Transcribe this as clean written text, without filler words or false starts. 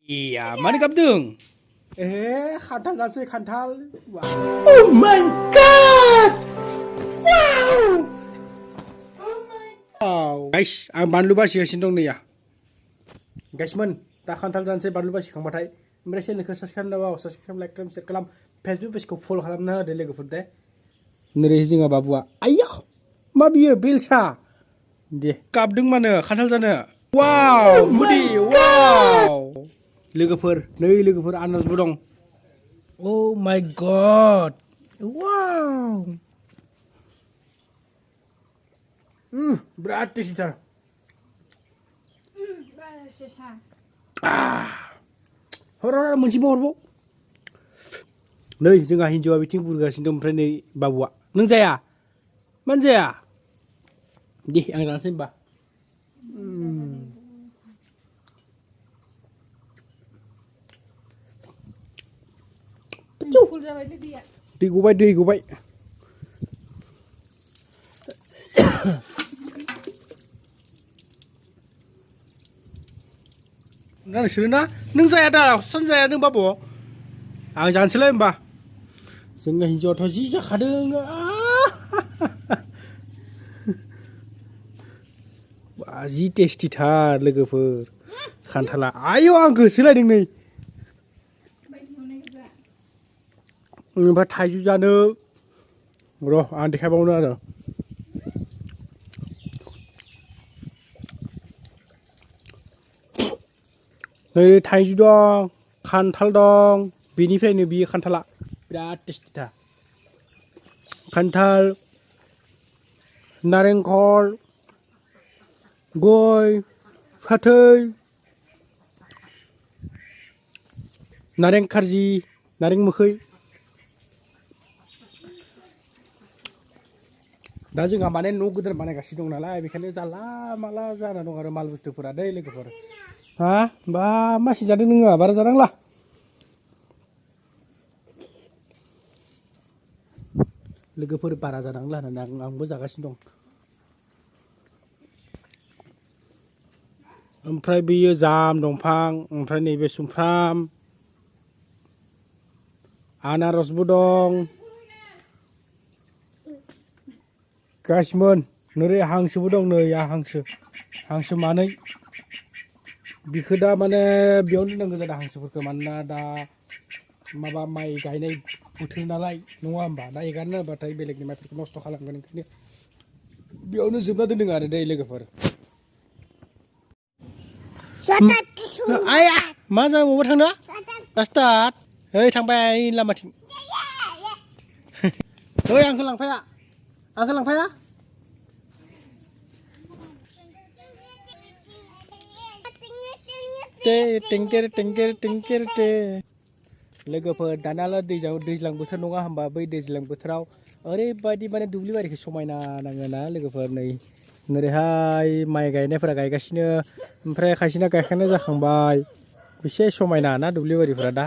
Iya, mana kapdeng? Khantal ganse khantal. Oh my god! Wow! Guys, ang banlu basigaसिनो dं नै ya. Guysman, दा khantal ganसे बानलु बासिखांबाथाय ओमफ्राय चेनेलखौ subscribe खालामनांगौ, subscribe like खालाम, share खालाम, फेसबुक पेजखौ फल' खालामना होदो लोगोफोर दे। नोरै जोंहा बाबुआ आयौ मा बियो बेलसा दे गाबदों मानो खान्थाल जानो वाव गुदि वाव लोगोफोर नै लोगोफोर आनारसबो दं अ माय गड वाव बिराद टेस्टिथार। हर मोनसेबो हरबाव नै जोंहा हिन्जावा बिथिं बुरगासिनो दं ओमफ्राय नै बाबुआ नों जाया मानो जाया दे आं जानोसै होमबा दै गबाय नोंसोरो ना नों जाया दा सन जाया नों बाबु आं जानोसैलाय होमबा जोंना हिन्जावाथ' जि जाखादों जि टेस्टिथार लोगोफोर खान्थाला आयौ आं गोसोलायदों नै ओमफ्राय थाइजौ जानो र' आं देखायबावनो आरो नै थाइजौ दं खान्थाल दं बेनिफ्रायनो बियो खान्थाला बिराद टेस्टिथार खान्थाल नारेंखल गय फाथै नारें खार्जि नारें मोखै दा जोंहा माने न' गोदान बानायगासिनो दं नालाय बेखायनो जाला माला जाना दं आरो माल बुस्थुफोरा दै लोगोफोर हा बा मासि जादों नोङो बारा जानांला लोगोफोर बारा जानांला होननानै आंबो जागासिनो दं ओमफ्राय बेयो जाम दंफां ओमफ्राय नैबे सुमफ्राम आनारसबो दं गासिमोन नोरै हांसोबो दं नै हांसो मानै बिखौ दा माने बेयावनो दोननांगौ जादों हांसोफोरखौ मानोना दा माबा माइ गायनाय बोथोर नालाय नङा होमबा दा एगारना होबाथाय बेलेगनि माइफोरखौ नस्थ' खालामगोन ओंखायनो बेयावनो जोबना दोनदों आरो दै लोगोफोर आया मा जाबाय बबाव थांनो रास्टार्ट ओइ थांबाय लामाथिं ओइ आंखौ लांफाया टेंकेर लोगोफोर दानाला दैज्लां बोथोर नङा होमबा बै दैज्लां बोथोराव ओरैबायदि माने दुब्लि बारिखौ समायना नाङोना लोगोफोर नै ओरैहाय माइ गायनायफोरा गायगासिनो ओमफ्राय खायसेना गायखांनाय जाखांबाय बेसे समायना ना दुब्लि बारिफोरा दा